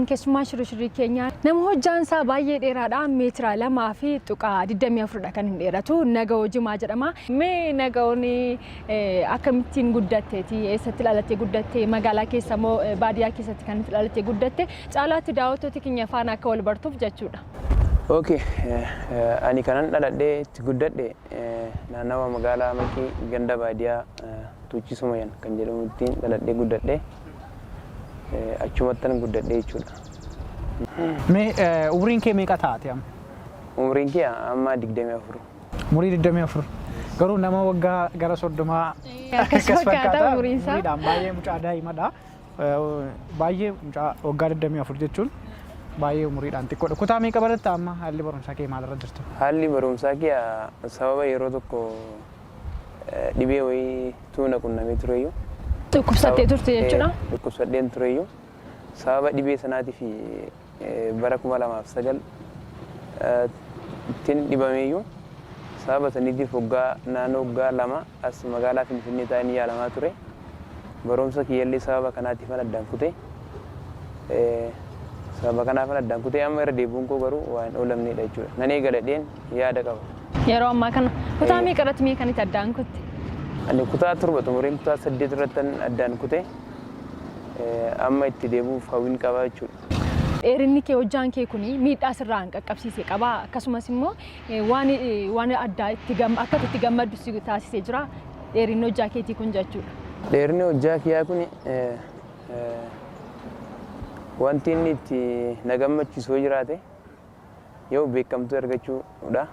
Har'aan keessummaa shirishirrii keenyaa nama hojjaan isaa baay'ee dheeraadha. Meetira 2.24 dha kan hin dheeratu. Naga'oo Jimaa jedhama. Mee Naga'oon akkamittiin guddatteeti? Eessatti dhalattee guddatte? Magaalaa keessa moo baadiyyaa keessatti kan itti dhalattee guddatte? Caalaatti daawwattoota keenya faana akka wal bartuuf jechuudha. Okay, ani kanan dhaladhee itti guddadhe naannawa magaalaa Maqii ganda baadiyaa Tuuchii Sumayan kan jedhamuttiin dhaladhee guddadhe. Achumattan guddadhe jechuudha. Mee umriin kee meeqa taate amma? Umriin kee amma 24. Umurii 24. Garuu nama waggaa gara 30 Akkas fakkaata umriin isaa. Umriidhaan baay'ee mucaa daa'imadha. Baay'ee mucaa waggaa 24 jechuun baay'ee umriidhaan xiqqoodha. Kutaa meeqa baratta amma? Haalli barumsaa kee maalirra jirtu? Haalli barumsaa kee sababa yeroo tokko dhibee wayiitu na qunnamee tureyyuu. Dhukkubsattee turte jechuudha. Dhukkubsadheen tureyyuu. Sababa dhibee sanaatiif bara 2009 tiin dhibameeyyuu sababa saniitiif waggaa naannoo waggaa 2 as magaalaa Finfinnee taa'een yaalamaa ture. Barumsa kiyyallee sababa kanaatiifan addaan kute. Sababa kanaafan addaan kute amma irra deebi'uun koo garuu waan hin oolamneedha jechuudha. Nan eegaladheen yaada qaba. Yeroo ammaa kana kutaa meeqa irratti mee kan itti addaan kutte? Ani kutaa 7 xumureen kutaa 8 irrattan addaan kute. Amma itti deebi'uuf hawwiin qaba jechuudha. Dheerinni kee hojjaan kee kun miidhaa sirraan qaqqabsiise qabaa? Akkasumas immoo waan waan addaa itti akka itti gammaddu si taasisee jira dheerinni hojjaa keetii kun jechuudha. Dheerinni hojjaa kiyyaa kun wanti inni itti na gammachiisu yoo jiraate yoo beekamtuu argachuudha.